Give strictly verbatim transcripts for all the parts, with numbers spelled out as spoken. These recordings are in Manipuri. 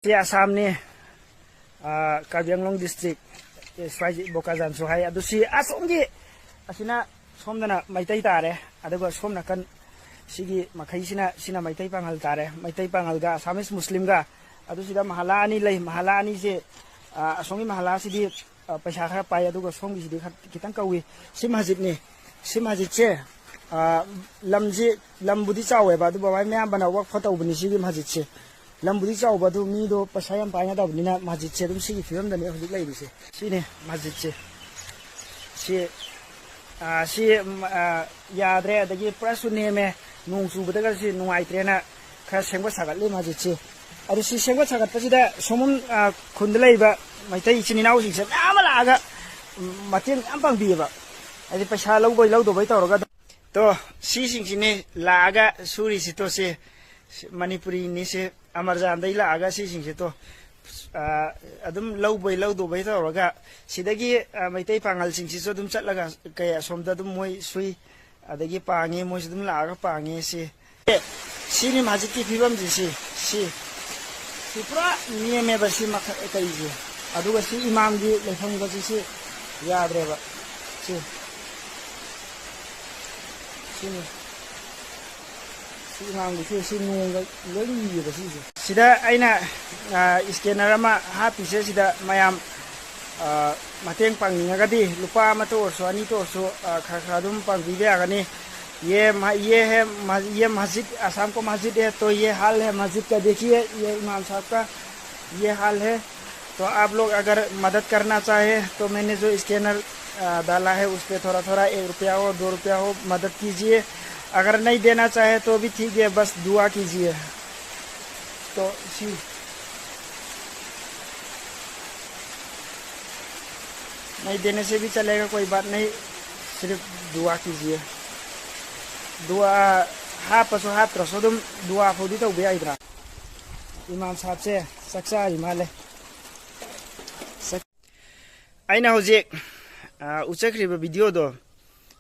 ꯁꯤ ꯑꯁꯥꯝꯅꯤ, ꯑ, ꯀꯥꯔꯕꯤ ꯑꯪꯂꯣꯡ ꯗꯤꯁꯇ꯭ꯔꯤꯛ, ꯑꯦ, ꯁ꯭ꯋꯥꯏꯁꯤ ꯕꯣꯀꯥꯖꯥꯟꯁꯨ ꯍꯥꯏ꯫ ꯑꯗꯨ ꯁꯤ ꯑꯁꯣꯝꯒꯤ, ꯑꯁꯤꯅ ꯁꯣꯝꯗꯅ ꯃꯩꯇꯩ ꯇꯥꯔꯦ, ꯑꯗꯨꯒ ꯁꯣꯝ ꯅꯥꯀꯟ ꯁꯤꯒꯤ ꯃꯈꯩꯁꯤꯅ, ꯁꯤꯅ ꯃꯩꯇꯩ ꯄꯥꯉꯜ ꯇꯥꯔꯦ, ꯃꯩꯇꯩ ꯄꯥꯉꯜꯒ ꯑꯁꯥꯃꯤꯁ ꯃꯨꯁꯂꯤꯝꯒ꯫ ꯑꯗꯨ ꯁꯤꯗ ꯃꯍꯜꯂꯥ ꯑꯅꯤ ꯂꯩ, ꯃꯍꯜꯂꯥ ꯑꯅꯤꯁꯦ, ꯑ, ꯑꯁꯣꯝꯒꯤ ꯃꯍꯜꯂꯥꯁꯤꯗꯤ, ꯑ, ꯄꯩꯁꯥ ꯈꯔ ꯄꯥꯏ, ꯑꯗꯨꯒ ꯁꯣꯝꯒꯤꯁꯤꯗꯤ ꯈꯔ ꯈꯤꯇꯪ ꯀꯧꯏ꯫ ꯁꯤ ꯃꯁꯖꯤꯠꯅꯤ꯫ ꯁꯤ ꯃꯁꯖꯤꯠꯁꯦ, ꯑ, ꯂꯝꯁꯤ, ꯂꯝꯕꯨꯗꯤ ꯆꯥꯎꯋꯦꯕ, ꯑꯗꯨꯕꯨ ꯃꯌꯥꯝꯕꯅ ꯋꯛꯐ ꯇꯧꯕꯅꯤ ꯁꯤꯒꯤ ꯃꯁꯖꯤꯠꯁꯦ꯫ ꯂꯝꯕꯨꯗꯤ ꯆꯥꯎꯕ, ꯑꯗꯨ ꯃꯤꯗꯣ ꯄꯩꯁꯥ ꯌꯥꯝ ꯄꯥꯏꯅꯗꯕꯅꯤꯅ ꯃꯁꯖꯤꯠꯁꯦ ꯑꯗꯨꯝ ꯁꯤꯒꯤ ꯐꯤꯕꯝꯗꯅꯦ ꯍꯧꯖꯤꯛ ꯂꯩꯔꯤꯁꯦ꯫ ꯁꯤꯅꯦ ꯃꯁꯖꯤꯠꯁꯦ꯫ ꯁꯤ, ꯑ, ꯁꯤ, ꯎꯝ, ꯑ, ꯌꯥꯗ꯭ꯔꯦ, ꯑꯗꯒꯤ ꯄꯨꯔꯥꯁꯨ ꯅꯦꯝꯃꯦ, ꯅꯣꯡ ꯆꯨꯕꯗꯒ ꯁꯤ ꯅꯨꯡꯉꯥꯏꯇ꯭ꯔꯦꯅ ꯈꯔ ꯁꯦꯝꯒꯠ ꯁꯥꯒꯠꯂꯤ ꯃꯁꯖꯤꯠꯁꯦ꯫ ꯑꯗꯨ ꯁꯤ ꯁꯦꯝꯒꯠ ꯁꯥꯒꯠꯄꯁꯤꯗ ꯁꯣꯝꯕꯝ, ꯑ, ꯈꯨꯟꯗ ꯂꯩꯕ ꯃꯩꯇꯩ ꯏꯆꯤꯟ ꯏꯅꯥꯎꯁꯤꯡꯁꯦ ꯃꯌꯥꯝ ꯑꯃ ꯂꯥꯛꯑꯒ, ꯎꯝ, ꯃꯇꯦꯡ ꯃꯌꯥꯝ ꯄꯥꯡꯕꯤꯌꯦꯕ꯫ ꯍꯥꯏꯗꯤ ꯄꯩꯁꯥ ꯂꯧꯕꯩ ꯂꯧꯗꯕꯩ ꯇꯧꯔꯒ ꯑꯗꯨꯝ꯫ ꯇꯣ, ꯁꯤꯁꯤꯡꯁꯤꯅꯤ ꯂꯥꯛꯑꯒ ꯁꯨꯔꯤꯁꯤ꯫ ꯇꯣ, ꯁꯤ ꯃꯅꯤꯄꯨꯔꯤꯅꯤ꯫ ꯁꯤ ꯑꯃꯔꯖꯥꯟꯗꯩ ꯂꯥꯛꯑꯒ ꯁꯤꯁꯤꯡꯁꯤ꯫ ꯇꯣ, ꯑ, ꯑꯗꯨꯝ ꯂꯧꯕꯩ ꯂꯧꯗꯕꯩ ꯇꯧꯔꯒ ꯁꯤꯗꯒꯤ, ꯑ, ꯃꯩꯇꯩ ꯄꯥꯉꯜꯁꯤꯡꯁꯤꯁꯨ ꯑꯗꯨꯝ ꯆꯠꯂꯒ ꯀꯩ ꯑꯁꯣꯝꯗ ꯑꯗꯨꯝ ꯃꯣꯏ ꯁꯨꯏ꯫ ꯑꯗꯒꯤ ꯄꯥꯡꯉꯤ, ꯃꯣꯏꯁꯨ ꯑꯗꯨꯝ ꯂꯥꯛꯑꯒ ꯄꯥꯡꯉꯤ꯫ ꯁꯤ, ꯁꯤꯅꯤ ꯃꯁꯖꯤꯠꯀꯤ ꯐꯤꯕꯝꯁꯤ꯫ ꯁꯤ, ꯁꯤ, ꯁꯤ ꯄꯨꯔꯥ ꯅꯦꯝꯃꯦꯕ ꯁꯤ ꯃꯈ-, ꯀꯩꯁꯦ꯫ ꯑꯗꯨꯒ ꯁꯤ ꯏꯃꯥꯝꯒꯤ ꯂꯩꯐꯝꯒꯁꯤ ꯁꯤ ꯌꯥꯗ꯭ꯔꯦꯕ꯫ ꯁꯤ, ꯁꯤꯅꯤ꯫ ꯁꯤ ꯏꯃꯥꯝꯒꯤꯁꯦ ꯁꯤ ꯅꯣꯡꯒ ꯂꯣꯏ ꯂꯤꯔꯦꯕ ꯁꯤꯁꯦ꯫ ꯁꯤꯗ ꯑꯩꯅ, ꯑ, scanner ꯑꯃ ꯍꯥꯞꯄꯤꯁꯦ꯫ ꯁꯤꯗ ꯃꯌꯥꯝ, ꯑ, ꯃꯇꯦꯡ ꯄꯥꯡꯅꯤꯡꯉꯒꯗꯤ ꯂꯨꯄꯥ ꯑꯃꯇ ꯑꯣꯏꯔꯁꯨ, ꯑꯅꯤꯇ ꯑꯣꯏꯔꯁꯨ, ꯑ, ꯈꯔ ꯈꯔ ꯑꯗꯨꯝ ꯄꯥꯡꯕꯤꯕ ꯌꯥꯒꯅꯤ꯫ ये म-, ये है म-, ये मस्जिद, आसाम को मस्जिद है, तो ये हाल है मस्जिद का, देखिए, ये इमाम साहब का ये हाल है। तो आप लोग अगर मदद करना चाहे तो मैंने जो scanner, अ, डाला है उस पे थोड़ा थोड़ा एक रुपया हो, दो रुपया हो, मदद कीजिए। अगर नहीं देना चाहे तो भी ठीक है, बस दुआ कीजिए। तो सी नहीं देने से भी चलेगा, कोई बात नहीं, सिर्फ दुआ कीजिए। दुआ, ꯍꯥꯞꯄꯁꯨ ꯍꯥꯞꯇ꯭ꯔꯁꯨ ꯑꯗꯨꯝ ꯗꯨꯋꯥ ꯐꯥꯎꯗꯤ ꯇꯧꯕ ꯌꯥꯏꯗꯅ꯫ ꯏꯃꯥꯝ ꯁꯥꯍꯕꯁꯦ ꯆꯥꯛ ꯆꯥꯔꯤ ꯃꯥꯜꯂꯦ꯫ ꯆꯥꯛ-, ꯑꯩꯅ ꯍꯧꯖꯤꯛ, ꯑ, ꯎꯠꯆꯈ꯭ꯔꯤꯕ videoꯗꯣ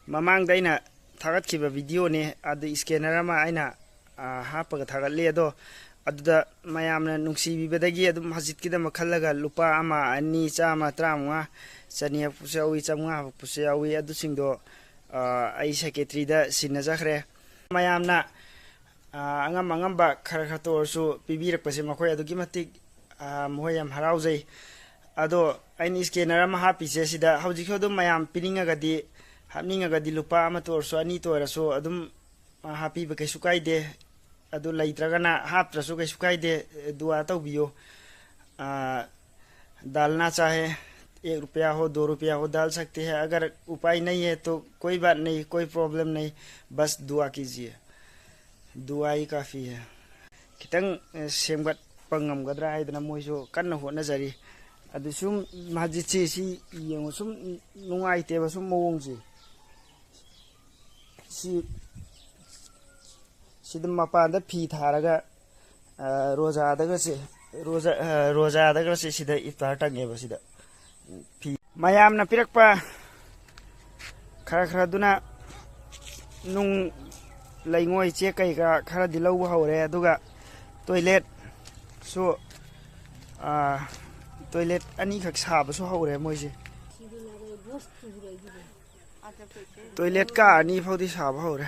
ꯃꯃꯥꯡꯗ ꯑꯩꯅ ꯊꯥꯒꯠꯈꯤꯕ videoꯅꯦ꯫ ꯑꯗꯨ scanner ꯑꯃ ꯑꯩꯅ, ꯑ, ꯍꯥꯞꯄꯒ ꯊꯥꯒꯠꯂꯤ꯫ ꯑꯗꯣ ꯑꯗꯨꯗ ꯃꯌꯥꯝꯅ ꯅꯨꯡꯁꯤꯕꯤꯕꯗꯒꯤ ꯑꯗꯨꯝ ꯃꯁꯖꯤꯠꯀꯤꯗꯃꯛ ꯈꯜꯂꯒ ꯂꯨꯄꯥ ꯑꯃ, ꯑꯅꯤ, ꯆꯥꯝꯃ, ꯇꯔꯥꯃꯉꯥ, ꯆꯅꯤ ꯍꯥꯞꯄꯁꯨ ꯌꯥꯎꯏ, ꯆꯥꯝꯃꯉꯥ ꯍꯥꯞꯄꯁꯨ ꯌꯥꯎꯏ꯫ ꯑꯗꯨꯁꯤꯡꯗꯣ, ꯑ, ꯑꯩ ꯁꯦꯀ꯭ꯔꯦꯇꯔꯤꯗ ꯁꯤꯟꯅꯖꯈ꯭ꯔꯦ꯫ ꯃꯌꯥꯝꯅ, ꯑ, ꯑꯉꯝ ꯑꯉꯝꯕ ꯈꯔ ꯈꯔꯇ ꯑꯣꯏꯔꯁꯨ ꯄꯤꯕꯤꯔꯛꯄꯁꯦ ꯃꯈꯣꯏ ꯑꯗꯨꯛꯀꯤ ꯃꯇꯤꯛ, ꯑ, ꯃꯈꯣꯏ ꯌꯥꯝ ꯍꯔꯥꯎꯖꯩ꯫ ꯑꯗꯣ ꯑꯩꯅ ꯁ꯭ꯀꯦꯅꯔ ꯑꯃ ꯍꯥꯞꯄꯤꯁꯦ ꯁꯤꯗ ꯍꯧꯖꯤꯛꯁꯨ ꯑꯗꯨꯝ ꯃꯌꯥꯝ ꯄꯤꯅꯤꯡꯉꯒꯗꯤ, ꯍꯥꯞꯅꯤꯡꯉꯒꯗꯤ ꯂꯨꯄꯥ ꯑꯃꯇ ꯑꯣꯏꯔꯁꯨ, ꯑꯅꯤꯇ ꯑꯣꯏꯔꯁꯨ ꯑꯗꯨꯝ, ꯑ, ꯍꯥꯞꯄꯤꯕ ꯀꯩꯁꯨ ꯀꯥꯏꯗꯦ꯫ ꯑꯗꯨ ꯂꯩꯇ꯭ꯔꯒꯅ ꯍꯥꯞꯇ꯭ꯔꯁꯨ ꯀꯩꯁꯨ ꯀꯥꯏꯗꯦ, ꯗꯨꯋꯥ ꯇꯧꯕꯤꯌꯨ꯫ ꯑ, डालना चाहे, एक रुपया हो, दो रुपया हो, डाल सकते हैं। अगर उपाय नहीं है तो कोई बात नहीं, कोई प्रॉब्लम नहीं, बस दुआ कीजिए, दुआ ही काफ़ी है। ꯈꯤꯇꯪ, ꯑ, ꯁꯦꯝꯒꯠꯄ ꯉꯝꯒꯗ꯭ꯔꯥ ꯍꯥꯏꯗꯅ ꯃꯣꯏꯁꯨ ꯀꯟꯅ ꯍꯣꯠꯅꯖꯔꯤ꯫ ꯑꯗꯨ ꯁꯨꯝ ꯃꯁꯖꯤꯠꯁꯤ ꯁꯤ ꯌꯦꯡꯉꯨ, ꯁꯨꯝ ꯅꯨꯡꯉꯥꯏꯇꯦꯕ ꯁꯨꯝ ꯃꯑꯣꯡꯁꯦ꯫ ꯁꯤ, ꯁꯤꯗ ꯃꯄꯥꯟꯗ ꯐꯤ ꯊꯥꯔꯒ, ꯑ, ꯔꯣꯖꯥꯗꯒꯁꯦ, ꯔꯣꯖꯥ, ꯑ, ꯔꯣꯖꯥꯗꯒꯁꯦ ꯁꯤꯗ ꯏꯐꯇꯥꯔ ꯇꯪꯉꯦꯕ ꯁꯤꯗ꯫ ꯐꯤ ꯃꯌꯥꯝꯅ ꯄꯤꯔꯛꯄ ꯈꯔ ꯈꯔꯗꯨꯅ ꯅꯨꯡ ꯂꯩꯉꯣꯏ ꯆꯦꯛ ꯀꯩꯀꯥ ꯈꯔꯗꯤ ꯂꯧꯕ ꯍꯧꯔꯦ꯫ ꯑꯗꯨꯒ ꯇꯣꯏꯂꯦꯠꯁꯨ, ꯑ, ꯇꯣꯏꯂꯦꯠ ꯑꯅꯤꯈꯛ ꯁꯥꯕꯁꯨ ꯍꯧꯔꯦ ꯃꯣꯏꯁꯦ꯫ ꯇꯣꯏꯂꯦꯠ ꯀꯥ ꯑꯅꯤ ꯐꯥꯎꯗꯤ ꯁꯥꯕ ꯍꯧꯔꯦ꯫